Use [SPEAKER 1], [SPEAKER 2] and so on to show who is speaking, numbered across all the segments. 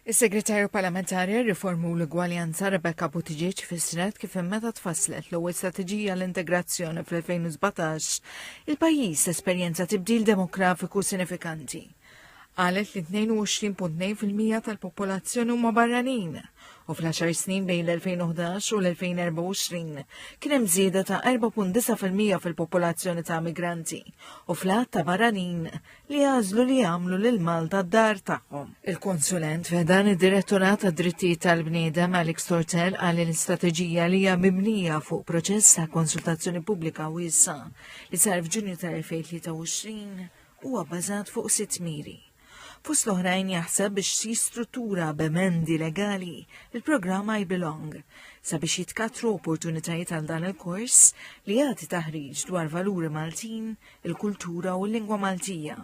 [SPEAKER 1] Is-Segretarju Parlamentari għar-Riformi u l-Ugwaljanza Rebecca Buttigieg fissret kif meta tfasslet l-ewwel strateġija l-integrazzjoni fl-2017, il-pajjiż esperjenza tibdil demografiku sinifikanti. Qalet li 22.2% tal-popolazzjoni huma barranin u fl-10 snin bejn l-2011 u l-2024 kien hemm żieda ta' 4.9% fil-popolazzjoni ta' migranti u fl-għadd ta' barranin li għażlu li jagħmlu lil Malta d-dar tagħhom. Il-konsulent f'dan id-Direttorat tad-Drittijiet tal-Bniedem Alex Tortel qal li l-istrateġija li hija mibnija fuq proċess ta' konsultazzjoni pubblika wiesa' li sar f'Ġunju tal-2023 huwa bbażat fuq sitt miri. Fost l-oħrajn jaħseb biex jistruttura b'emendi legali il-programm I Belong sabiex jitkatru opportunitajiet għal dan il-kors li jagħti taħriġ dwar valuri Maltin, il-kultura u l-lingwa Maltija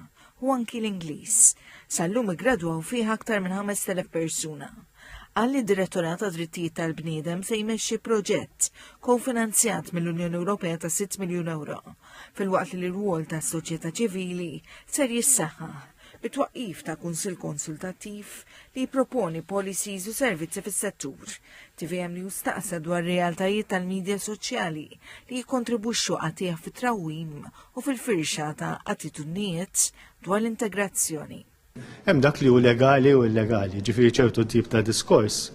[SPEAKER 1] u anki l-Ingliż. Sal-lum iggradwaw fih aktar minn 5,000 persuna. Qal li d-Direttorat ta' Drittijiet tal-Bniedem se jmexxi proġett kofinanzjat mill-Unjoni Ewropea ta' 6 miljun euro, filwaqt li l-rwol tas-soċjetà ċivili ser jissaħħaħ bit-twaqqif ta' kunsill konsultattiv li jipproponi policies u servizzi fis-settur. TVM News staqsa dwar realtajiet tal-midja soċjali li jikkontribwixxu qatigħ fit-trawwim u fil-firxa ta' attitudnijiet dwar l-integrazzjoni.
[SPEAKER 2] Hemm dak li hu legali u illegali, ġifieri ċertu tip ta' diskors,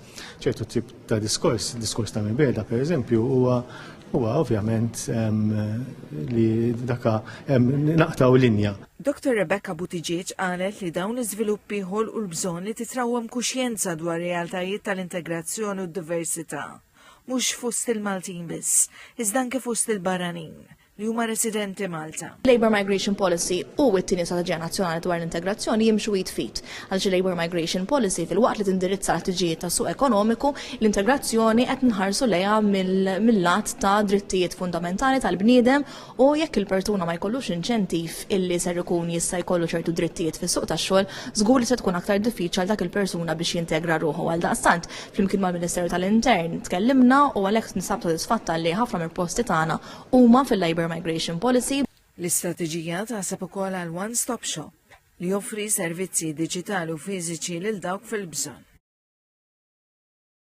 [SPEAKER 2] ċertu tip ta' diskors, diskors ta' mibegħda pereżempju, huwa huwa ovvjament li daka naqtaw linja.
[SPEAKER 1] Dr. Rebecca Buttigieg qalet li dawn l-iżviluppi ħolqu l-bżonn li titrawwem kuxjenza dwar realtajiet tal-integrazzjoni u d-diversità, mhux fost il-Maltin biss, iżda anke fost il-barranin li huma residenti Malta.
[SPEAKER 3] Labour Migration Policy u t-tieni strateġija nazzjonali dwar l-integrazzjoni jimxu id f'id. Għaliex il-Labour Migration Policy filwaqt li tindirizza l-ħtiġijiet tas-suq ekonomiku, l-integrazzjoni qed nħarsu lejha mill-lat ta' drittijiet fundamentali tal-bniedem u jekk il-persuna ma jkollux inċentiv illi ser ikun jista' jkollu ċertu drittijiet fis-suq tax-xogħol, żgur li se tkun aktar diffiċli għal dak il-persuna biex jintegra ruħu. Għaldaqstant, flimkien mal-Ministeru tal-Intern tkellimna u għalhekk ninsab sodisfatta li ħafna mill-proposti tagħna huma fil-Labour Migration Policy.
[SPEAKER 1] L-istrateġija taħseb ukoll għal one-stop shop li joffri servizzi diġitali u fiżiċi lil dawk fil-bżonn.